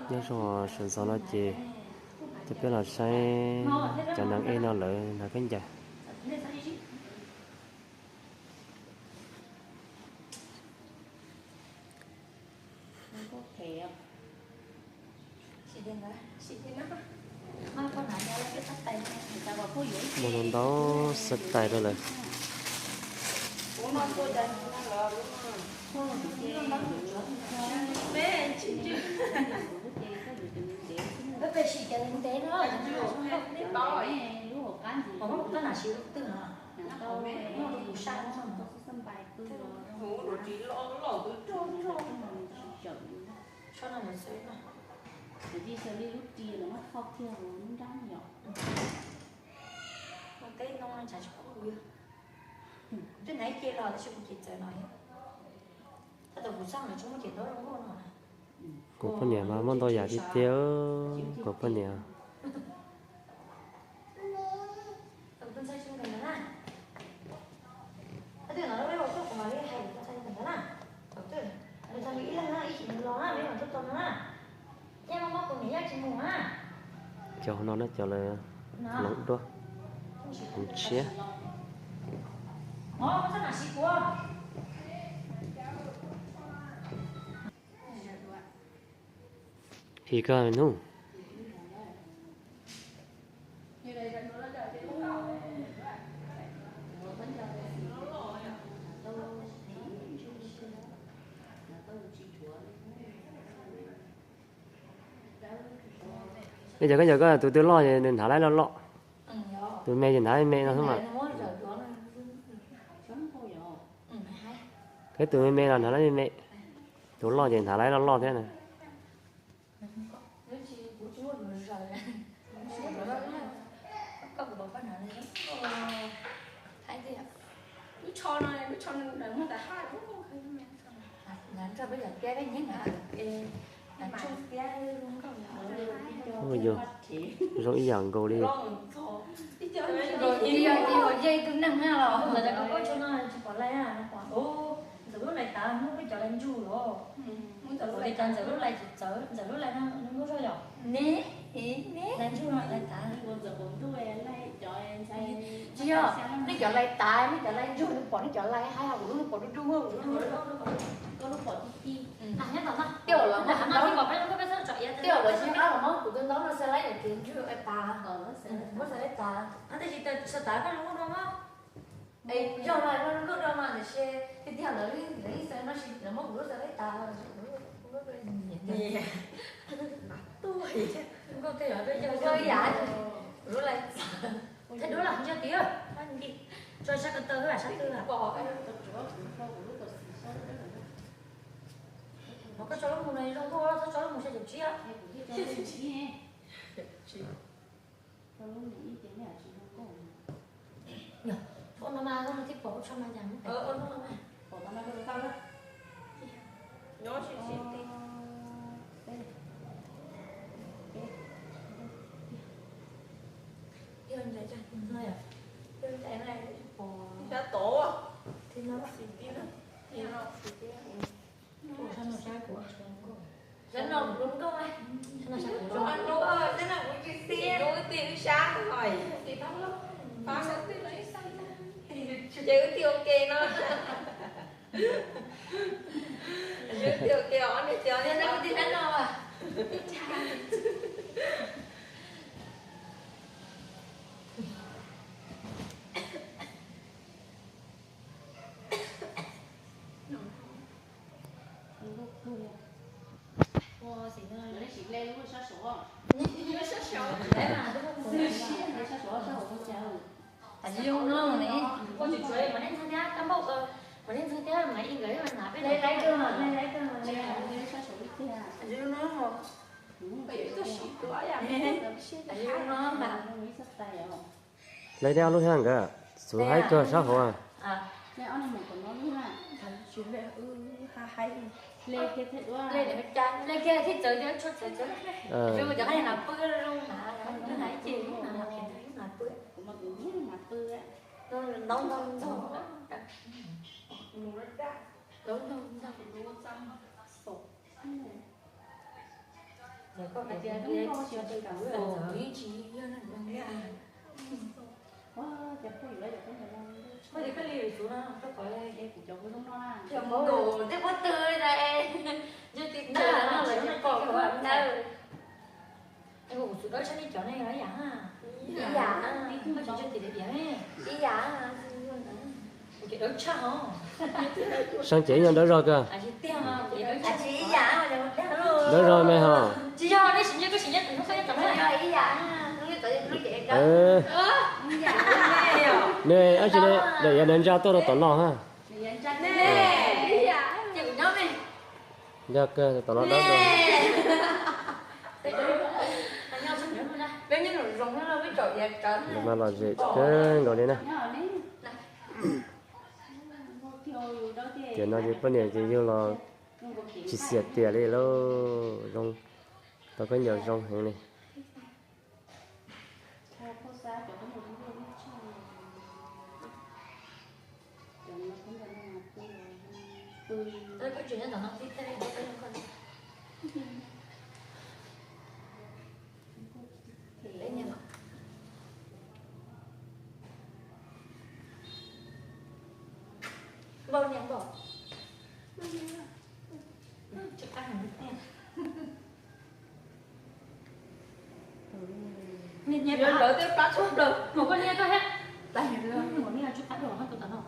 Nyob zoo sawv ntxov no ces coj peb los saib cov nees ej no lawv hnav khaub ncaws. Muaj ntau ntau xab tais rau lawm. Kuv poj niam mas muaj ntau yam tiag tiag, kuv poj niam. Cov hauv no na cov lawv loov duab, loov tshiab. His koj hnub. Nej cov koj, yog koj tus twg loj ces nws hnav laib loj loj, tus me ces hnav me no xwb mas. Peb tus me me los hnav laib me me, tus loj ces hnav laib loj loj thiab na. Yog zoo ib yam nkaus li. Ntxawm lub lais tas muab peb cov lais ntsug los. Ua li cas Ntxawm lub lais tsis txawv, Ntxawm lub lais no nws muaj zog yom? Lais ntsug no lais tas. Tsis yog, nej cov lais tas, nej cov lais ntsug nws pom nej cov lais hais, kuv lub nws pom du du, kuv lub nyob tom no. Tej zaum lawv tsis nyob qab los no, kuv tus ntaub no xa laib yam kev ntsug tas, muab xa laib tas. Tab sis xa tas koj lub nkuj dua mas. Yog mas koj lub nkuj dua mas tiam sis tiag tiag lawv, lawv yeej xa no, lawv muab kuv lub xa laib tas. Nkauj tej yam, kuv lub lais txawv. Thaij duab los ntshe tiag, tso sab ko taw, sab twg lawm. Mas koj tso lub mus no zoo nkauj, txhob tso lub mus sai caum tsib. Ua no mas koj thiaj pom, ua tso mas cas muab pom. Sab tod. Sab no kuv zoo nkauj, sab no kuv zoo nkauj, sab no kuv tsis xiab, kuv twb sab hos. Ces wb twb ua ke no. Wb twb ua ke os, nej ces nej twb sab no. Ua tsuav tsuav mas nej ntxhais thiab kab npauj, mas nej ntxhais thiab mas ib nkawd mas hnav peb laiv kawg mas, laiv kawg mas. Laiv dej ob lub thiab nkawd, txuv haib kawg sab hauv. Seeb ces ib nyuag dawb zog kawg. Dawb zog me hos. Nws ab tsi daim yav ntsa tuaj rau tom no ha. Ntsa kawg, tom no dawb dawb. Mas lom zem kawg nkaus li na. Tiam no ces poj niam ces yug los tsis xiam tiam li lauj, zoo tau khaub ncaws zoo heev li. Lawv tej plab tshuab plaws mus koj niam koj thiab. Mus niam tshuab plab dua hab tus tom no.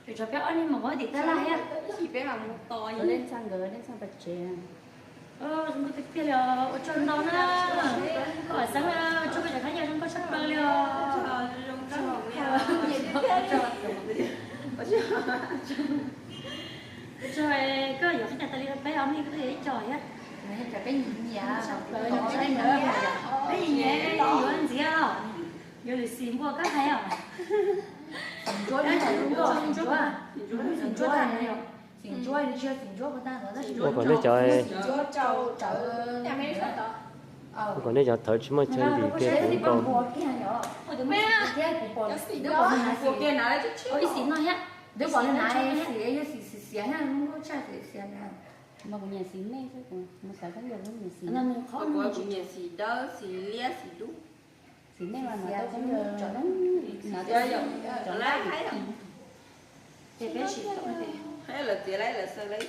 Tsuas tshuav peb ob niag mus ua tim tab laj thiab. Peb mam mus tos. Leej txhaj nkawd, leej txhaj pais tsev. Zoo nkauj tiag tiag li os, ua tsaug ntau na. Koj Vam Xeeb, ua tsaug koj cov khaub ncaws zoo nkauj tshaj plaws li os. Ua tsaug koj yuav khaub ncaws tas li rau peb ob niag, koj tuaj yuav ib co thiab. Peb nyiam, peb nyiam yuav ntxiv os. Yuav lwm xim npaum koj hais os. Ua kom nej cov, ua kom nej cov thawv tsis muaj chaw ntim kiag kuv nkaus. Ib xim no thiab. Kuv nyiam xim nej xwb, kuv mus xav khaub ncaws kuv nyiam xim. Kuv nyiam xim dawb, xim liab, xim dub. Xim nej mas mas tau khaub ncaws tsom noob, mas tau tsom noob. Ces peb sim tau. Lawv txiav lawv xaws lawv.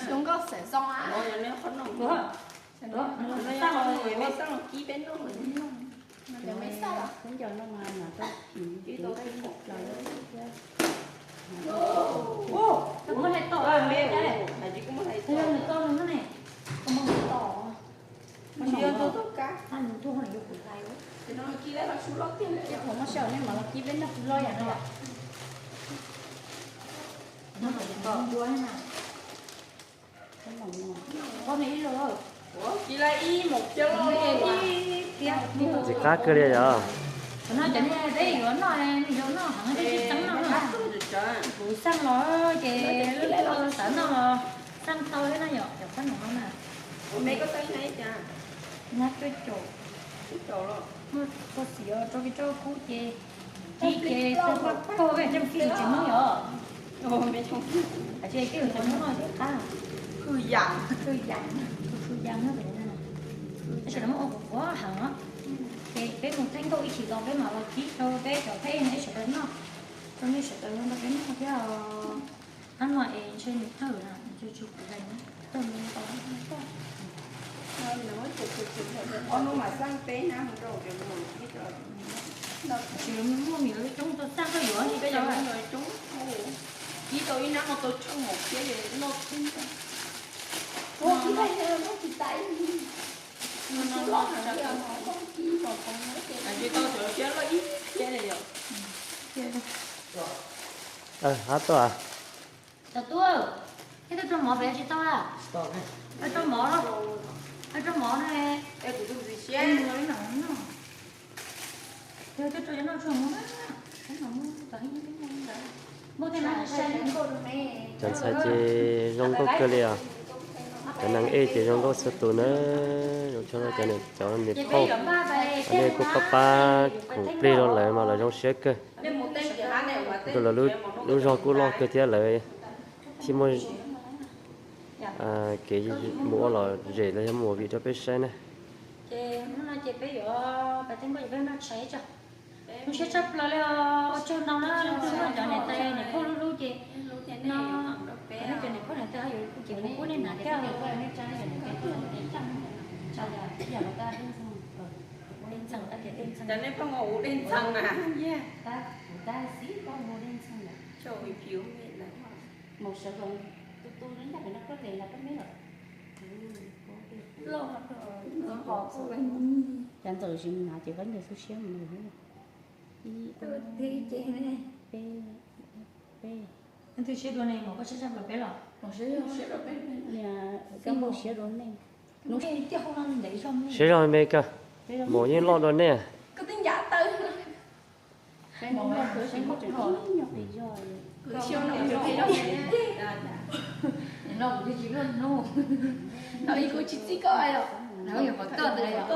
Zoo nkauj xeem zoo a. Khaub ncaws no mas mas tau khaub ncaws no mas mas tau kib tau kib plaws thiab. Kuv muab hlais tom me, kuv muab hlais tom ne, kuv muab hlais tom. Nws tuaj nws yuav kuv hlais. Ces thaum muaj sij hawm nej mam los kib peb noj kuv loj yam no. Ntxim qab kawg li yog. Qhov no cov niag peb yuav noj, nws yuav noj heev, peb tsis txeeb noj. Kuv xaj los ces lawv xav noj los xaj tau thiab na yom, cov qhob noom no na. Nyab cuaj caum, muaj txoj xim rau kiag rau kub ces, kib ces tau paj kaug, peb coj fij tsis Hmoob yom. Hais tias kib cov Hmoob no thiab qab. Khwv yam, khwv yam no. Tab sis lawv muab ua qhuav qhuav heev os. Ces peb mus theej nkauj ib chim los peb mam los kib rau peb cov peb ib sawv daws noj, rau nej sawv daws nrog peb noj thiab os. Hnub no es ntshe nws tawg na, nws tsis tshua kuv hlais na, tawg me ntau. Ob hnub mas xaj peb hnab mus rau cov mus kib rau. Tsis muaj me nyuam coob tau xaj koj yuav li coob. Kib tau ib hnab no tau tsheej maum phiab ces noj tib. Ua kib tau tsis tas ib. Tsis tau cov phiab loj ib phiab li yom. Ab tuaj. Cov tub, thiab tuaj rau mov pem tsis tau a? Tuaj rau mov, tuaj rau mov no. Cov ntxhais ces zoo nkauj kawg li os. Cov neeg ej ces zoo nkauj txhua tus na. Zoo cov niam phauj, nej kuj pab pab khoom plig rau lawv mas lawv zoo siab kawg. Rau lawv lub zog kuj loj kawg thiab lawv thiaj muaj kev mus ua lom zem los yog mus ua vim rau peb saib na. Ces hnub no ces peb yuav pas teb nkoj ces peb noj tshais tso. Zoo siab tshaj plaws li os, ua tsaug ntau na, leej twg muaj cov niam tais niam phauj hlub hlub ces no, cov niam phauj niam tais ho yuav ces kuv pub nej hnav thiab. Dej ntxhee, dej ntxhee. Cov ntxawm tsis mus hnav ces koj ntawd xub siab mus. Ib, ob, peb, peb. Twb siab dua ne, koj siab tshaj plaws peb los? Niam, koj mus siab dua nej. Siab zog me kawg, mus yeej loj dua nej.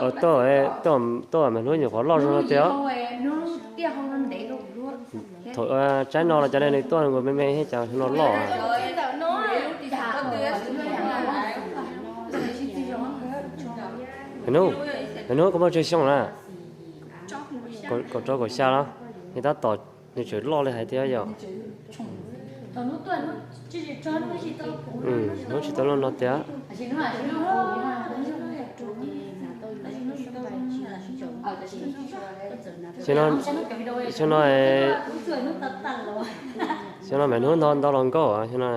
Ua, tuaj, tuaj mas hnub nyuam qhuav loj zoo no tiag. Thaum tsaib no los cov ne nws tuaj nkaus me me thiab, cas no loj. Hnub, hnub koj muaj tsawg xyoo na? Kaum rau kaum xya los? Nws tab tom, nws tseem loj li hais tias yog. Hnub tsis tau loj no tiag. Xyoo no, xyoo no, xyoo no mas hnub ntau los nkauj xyoo no.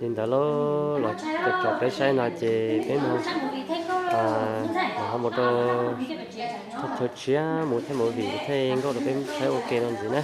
Li ntawd los, los tso peb saib no ces peb mus, ho mus rau thaj chaw tshiab mus thaij movie thiab nkauj rau peb saib ua ke no ntxiv na.